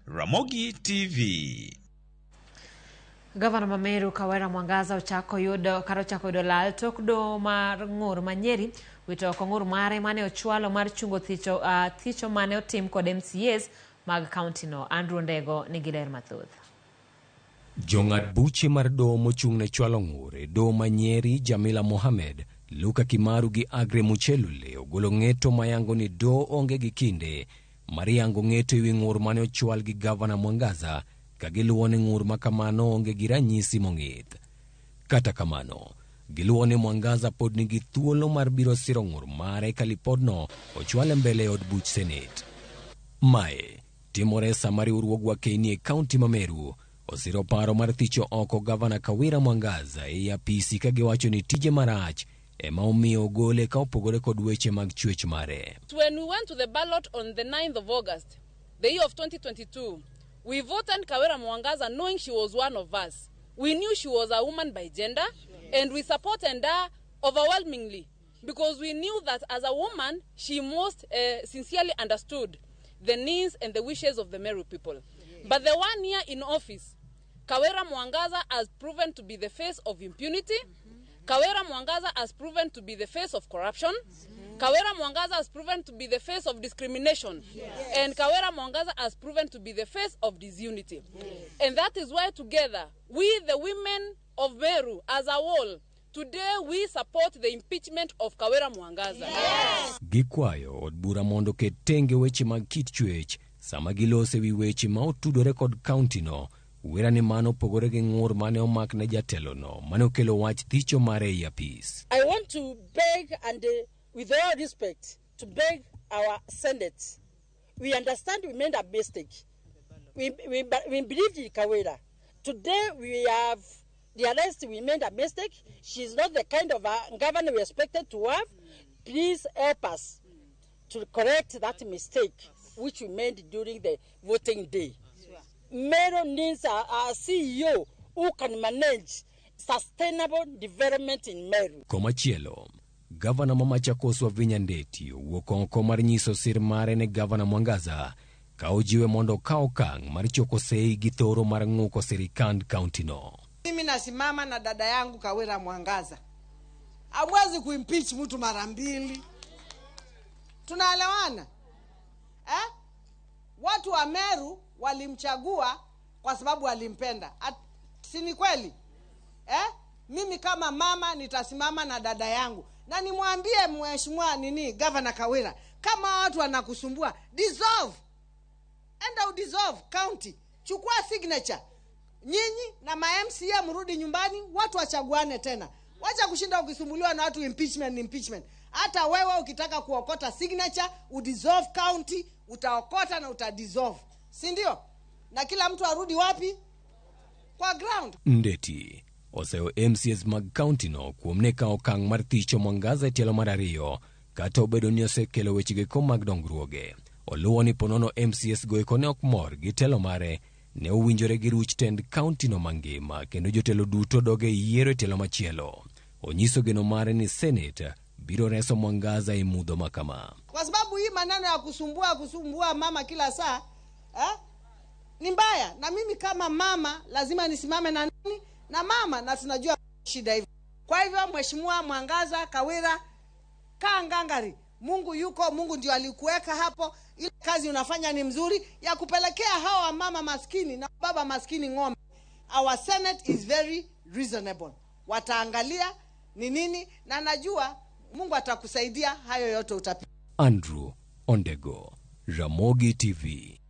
Ramogi TV. Gavana ma Meru Kawera Mwangaza ochako yudo kata ochako yudo lal tok doho mar ng'ur ma Nyeri wito oko ng'ur mare mane ochwalo mar chungo thicho, thicho mane otim kod MCAs mag kaunti no. Andrew Ndego nigi ler mathoth. Jong'ad buche mar doho mochung' ne chwalo ng'ur e doho ma Nyeri, Jamila Mohamed, Luka Kimaru gi Agre Muchelule ogolo ng'eto mayango ni doho onge gi kinde mar yango ng'eto ewi ng'ur mane ochwal gi Gavana Mwangaza ka giluwo ni ng'ur ma kamano onge gi ranyisi mong'ith. Kata kamano, giluwo ni Mwangaza pod nigi thuolo mar biro siro ng'ur mare ka lipodno ochwale mbele e od buch Senate. Mae timore sama riwruogwa Keni e kaunti ma Meru osiro paro mar thicho oko Gavana Kawira Mwangaza ei apisi ka giwacho ni tije marach ema omiyo ogole ka opogore kod weche mag chwech mare. When we went to the ballot on the 9th of August, the year of 2022, we voted Kawira Mwangaza knowing she was one of us. We knew she was a woman by gender, and we supported her overwhelmingly because we knew that as a woman, she most sincerely understood the needs and the wishes of the Meru people. But the 1 year in office, Kawira Mwangaza has proven to be the face of impunity. Kawira Mwangaza has proven to be the face of corruption. Kawira Mwangaza has proven to be the face of discrimination. And Kawira Mwangaza has proven to be the face of disunity. And that is why together, we the women of Meru as a whole, today we support the impeachment of Kawira Mwangaza. Gikwayo od bura mondo oket tenge weche mag kit chwech sama gilose wi weche ma otudore kod kaunti no. Wera ni mano opogore gi ng'ur mane omak ne jatelono mane okelo wach thicho mare ei apis. I want to beg and with all respect to beg our Senate. We understand we made a mistake. We believed in Kawira. Today we have realized we made a mistake. She's not the kind of a governor we expected to have. Please help us to correct that mistake which we made during the voting day. Meru needs a CEO who can manage sustainable development in Meru. Komachielo, Gavana ma Machakos Wavinya Ndeti owuok oko mar nyiso sir mare ne Gavana Mwangaza ka ojiwe mondo okaw okang' mar choko sei gi thoro mar ng'uko sirikand kaunti no. Mimi nasimama na dada yangu Kawira Mwangaza. Hamwezi kuimpeach mtu mara mbili. Tunaelewana? Watu wa Meru walimchagua kwa sababu walimpenda. Si ni kweli? Mimi kama mama nitasimama na dada yangu. Na nimwambie mheshimiwa Governor Kawira, kama watu wanakusumbua, dissolve. Enda udissolve county. Chukua signature. Nyinyi na ma MCA mrudi nyumbani, watu wachaguane tena. Wacha kushinda ukisumbuliwa na watu impeachment, impeachment. Hata wewe ukitaka kuokota signature, udissolve county, utaokota na utadissolve. Si ndio? Na kila mtu arudi wapi? Kwa ground. Ndeti oseyo MCAs mag county no kuom ne kawo okang' mar thicho Mwangaza e tielo mar ariyo kata obedo ni osekelo wechego mag dongruoge. Oluwo ni ponono MCAs go eko ne ok mor gi telo mare, ne owinjore gi ruch tend county no mangima kendo jotelo duto dog e yiero e tielo machielo. Onyiso geno mare ni Senate biro reso Mwangaza e mudho ma kama. Kwa sababu hii maneno ya kusumbua mama kila saa, ni mbaya. Na mimi kama mama lazima nisimame na nani? Na mama, na tunajua shida hivi. Kwa hivyo Mheshimiwa Mwangaza Kawira, kaa ngangari. Mungu yuko, Mungu ndio alikuweka hapo. Ile kazi unafanya ni mzuri ya kupelekea hawa mama maskini na baba maskini ng'ombe. Our Senate is very reasonable. Wataangalia ni nini, na najua Mungu atakusaidia hayo yote utapita. Andrew Ondego, Ramogi TV.